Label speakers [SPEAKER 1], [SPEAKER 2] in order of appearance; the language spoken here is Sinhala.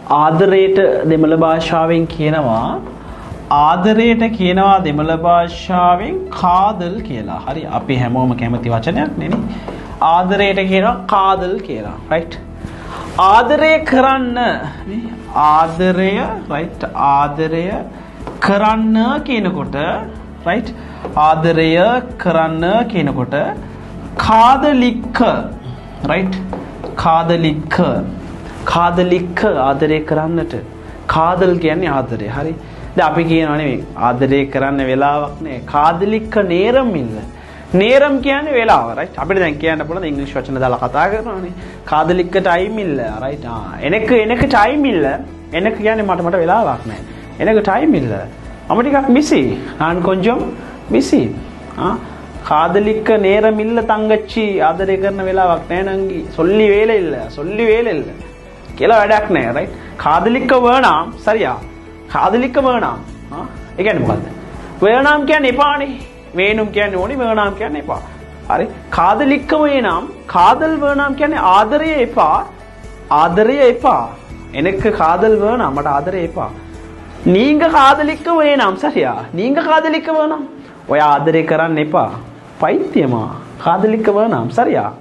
[SPEAKER 1] ආදරයට දෙමළ භාෂාවෙන් කියනවා, ආදරයට කියනවා දෙමළ භාෂාවෙන් කාදල් කියලා. හරි, අපි හැමෝම කැමති වචනයක් නේ නේ. ආදරයට කියනවා කාදල් කියලා. රයිට්. ආදරය කරන්න නේ, ආදරය, රයිට්, ආදරය කරන්න කියනකොට, රයිට්, ආදරය කරන්න කියනකොට කාදලික්ක, රයිට්, කාදලික්ක, කාදලික්ක ආදරය කරන්නට. කාදල් කියන්නේ ආදරය. හරි. දැන් අපි කියනවා නෙමෙයි ආදරය කරන්න වෙලාවක් නෑ. කාදලික්ක නේරම් ඉල්ල. නේරම් කියන්නේ වෙලාව, රයිට්. අපිට දැන් කියන්න පුළුවන් ඉංග්‍රීසි වචන දාලා කතා කරනවානේ. කාදලික්ක ටයිම් ඉල්ල, රයිට්. ආ එනක එනක ටයිම් ඉල්ල. එනක කියන්නේ මට මට වෙලාවක් නෑ. එනක ටයිම් ඉල්ල. මම ටිකක් බිසි. නාන් කොන්ජොම් බිසි. ආ කාදලික්ක නේරම් ඉල්ල තංගච්චි, ආදරය කරන වෙලාවක් නෑ නංගි. සොල්ලි වේල ඉල්ල. සොල්ලි වේල ඉල්ල. කියලා වැඩක් නෑ, රයිට්. කාදලික්ක වේනාම්, සරියා. කාදලික්ක වේනාම්. ආ ඒ කියන්නේ මොකද්ද? වේනාම් කියන්නේ එපානේ. වේනුම් කියන්නේ ඕනි, වේනාම් කියන්නේ එපා. හරි. කාදලික්ක වේනාම්, කාදල් වේනාම් කියන්නේ ආදරය එපා. ආදරය එපා. එනක කාදල් වේනාම්, මට ආදරය එපා. නීංග කාදලික්ක වේනාම්, සරියා. නීංග කාදලික්ක වේනාම්. ඔය ආදරය කරන්න එපා. පෛත්‍යමා කාදලික්ක වේනාම්, සරියා.